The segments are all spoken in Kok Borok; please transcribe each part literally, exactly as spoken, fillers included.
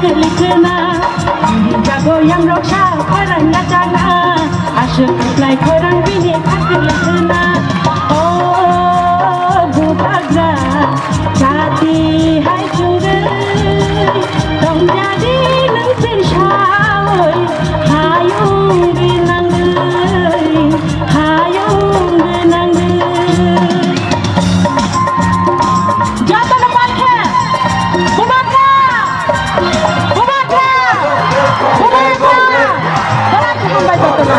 Kwlwikna, jago yang rok sa khorang na jana, aswk kwplai khorang bini kha kwlwikna. O bubagra, jati hai chungwi, tongjadi nwng chwng sawi, hayung gwnang gwnang. Hayung gwnang gwnang. Jotono paikhe. Bubagra! Bubagra! Bubagra! Belai kuthum bai jotono.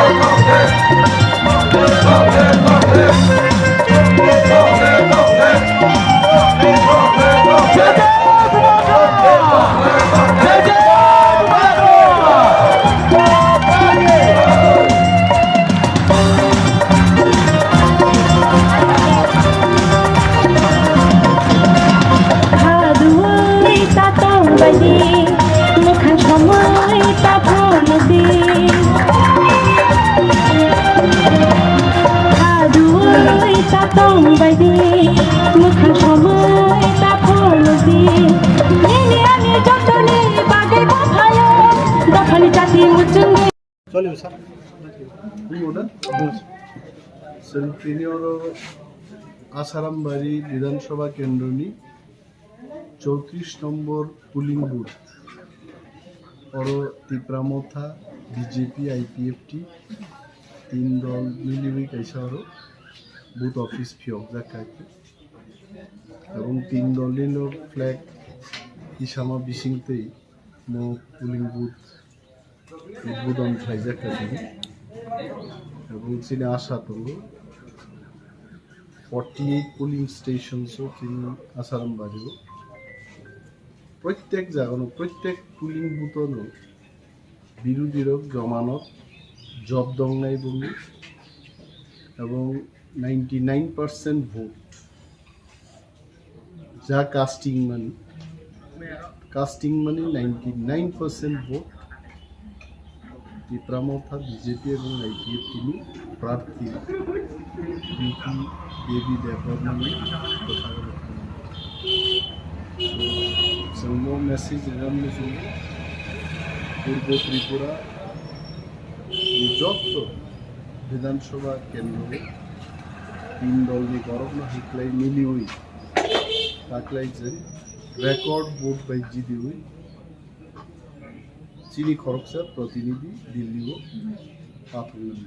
Haduwi ta tong baidi, mukhang somoi ta phunukdi. Haduwi ta tong baidi, mukhang somoi ta phunukdi. Nini ani jotoni bagwi buphayo, dophani jati muchungwi. Choli sir. Bumo na? Chwng tini oro Asarambari Bidhan Sabha Kendroni chowtrish nombor polling booth. Oro Tipra Motha, B J P, I P F T, tin dol miliwi kaisa oro booth office phiyokjak kha. Ebong tin dolni no flag isama bisingtwi mo polling booth Udbodon khlaijak kha tini. Ebong chini asha tongo forty eight polling stations o chini Asarambari o. Protek jaga no, protek polling booth o no birodhi rok joma no job dongnai bongni. Ebong ninety nine percent vote. Ja casting mani, casting mani ninety nine percent vote Tipra Motha, B J P ebong I P F T ni prarthi B P Devi Debbarmani kwthang rok. Chwngbo message rijak muchungo Purbo Tripura ni jotto Bidhan Sabha kendro tin dolni borokno hiklai miliwi taklai chwng record vote bai jidiwi chini khoroksa protinidhi Delhi o pathornani.